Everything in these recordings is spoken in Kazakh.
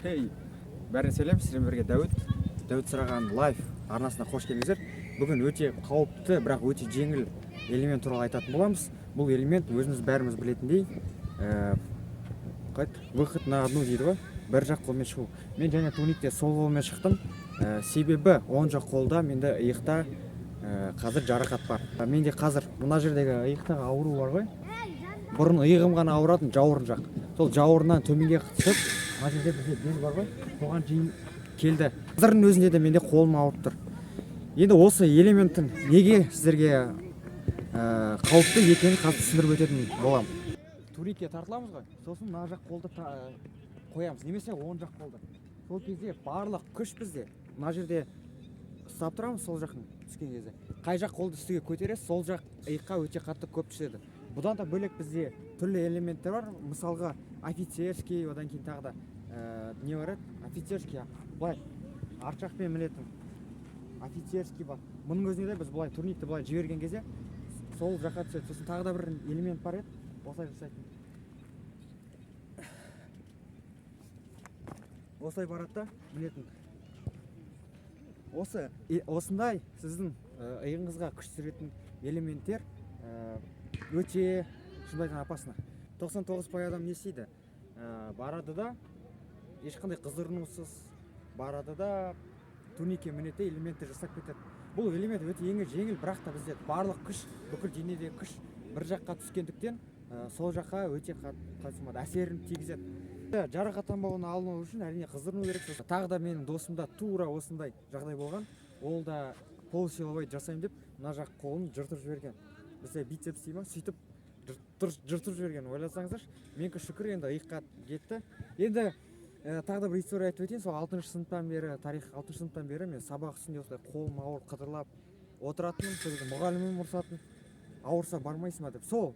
Хей, бәріне сәлем! Сіздермен бірге Дәуіт. Дәуіт Сұраған Лайф арнасына қош келдіңіздер. Бүгін өте қауіпті, бірақ өте жеңіл элемент туралы айтатын боламыз. Бұл элемент, өзіміз бәріміз білетіндей, қалай еді, выход на одну дейді ғой, бір жақ қолмен шығу. Мен және турникте сол қолмен шықтым, себебі оң жақ қолда менде иықта қазір жарақат бар. Менде қазір мына жердегі иықтағы ауру бар ғой. Бұрын иығым ғана ауыратын, жауырын жақ. Сол жауырыннан төменге түсіп, мына жерде бізде бел бар ғой, соған дейін келді. Қазірдің өзінде де менде қолым ауырып тұр. Енді осы элементтің неге сіздерге қауіпті екенін қазір түсіндіріп өтетін боламын. Турникке тартыламыз ғой, сосын мына жақ қолды қоямыз немесе оң жақ қолды. Сол кезде барлық күш бізде мына жерде ұстап тұрамыз. Сол жақтың түскен кезде қай жақ қолды үстіге көтересіз, сол жақ иыққа өте қатты көп түседі. Бұдан да бөлек бізде түрлі элементтер бар, мысалға, офицерский, одан кейін тағы да не бар еді, офицерский, былай арт жақпен мінетін офицерский бар. Мұның өзінде де біз былай турникті былай жіберген кезде сол жаққа түседі. Сосын тағы да бір элемент бар еді, осылай жасайтын, осылай барады да мінетін. Осы осындай сіздің иығыңызға күш түсіретін элементтер өте, шынымды айтсам, опасно. 99% адам не істейді? Барады да, ешқандай қыздырынусыз барады да, турникке мінеді де, элементті жасап кетеді. Бұл элемент өте жеңіл, жеңіл, бірақ та бізде барлық күш, бүкіл денедегі күш бір жаққа түскендіктен, сол жаққа өте қалай айтсам болады, әсерін тигізеді. Жарақаттанбауын алдын алу үшін, әрине, қыздырыну керек. Сосын тағы да менің досымда тура осындай жағдай болған. Ол да полусиловой жасаймын деп, мына жақ қолын жыртып жіберген. Бізде бицепс дей ма, сөйтіп жыртып жіберген, ойласаңыздаршы. Менікі, шүкір, енді иыққа кетті. Енді тағы да бір история айтып өтейін. Сол алтыншы сыныптан бері тарих, алтыншы сыныптан бері мен сабақ үстінде осылай қолым ауырып, қыдырлап отыратынмын. Сол кезде мұғалімім ұрсатын: «Ауырса, бармайсың ба?» – деп. Сол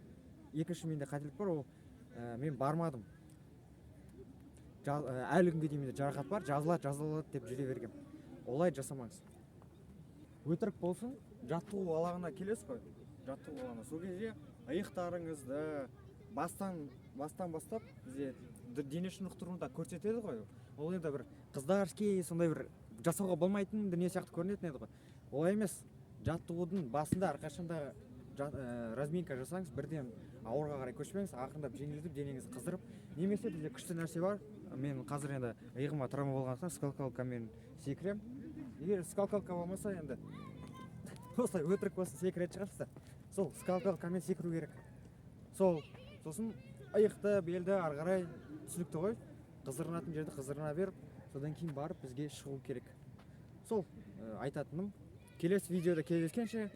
екінші менде қателік бар, ол мен бармадым. Әлі күнге дейін менде жарақат бар, жазылады, жазылады деп жүре бергенмін. Олай жасамаңыз. Өтірік болсын, жаттығу алаңына келесіз ғой, жаттығу алаңына, сол кезде иықтарыңызды бастан бастап бізде дене шынықтыруында көрсетеді ғой. Ол енді бір қыздарский, сондай бір жасауға болмайтын дүние сияқты көрінетін еді ғой. Олай емес. Жаттығудың басында әрқашанда разминка жасаңыз, бірден ауырға қарай көшпеңіз, ақырындап жеңілдетіп, денеңізді қыздырып. Немесе бізде күшті нәрсе бар. Мен қазір енді иығыма травма болғандықтан, скакалкамен секіремін. Егер скакалка болмаса, енді осылай өтірік болсын, секіретін шығарсыздар. Сол скакалкамен секіру керек. Сол сосын иықты, белді ары қарай, түсінікті ғой, қыздырынатын жерді қыздырына беріп, содан кейін барып бізге шығу керек. Сол айтатыным. Келесі видеода кездескенше.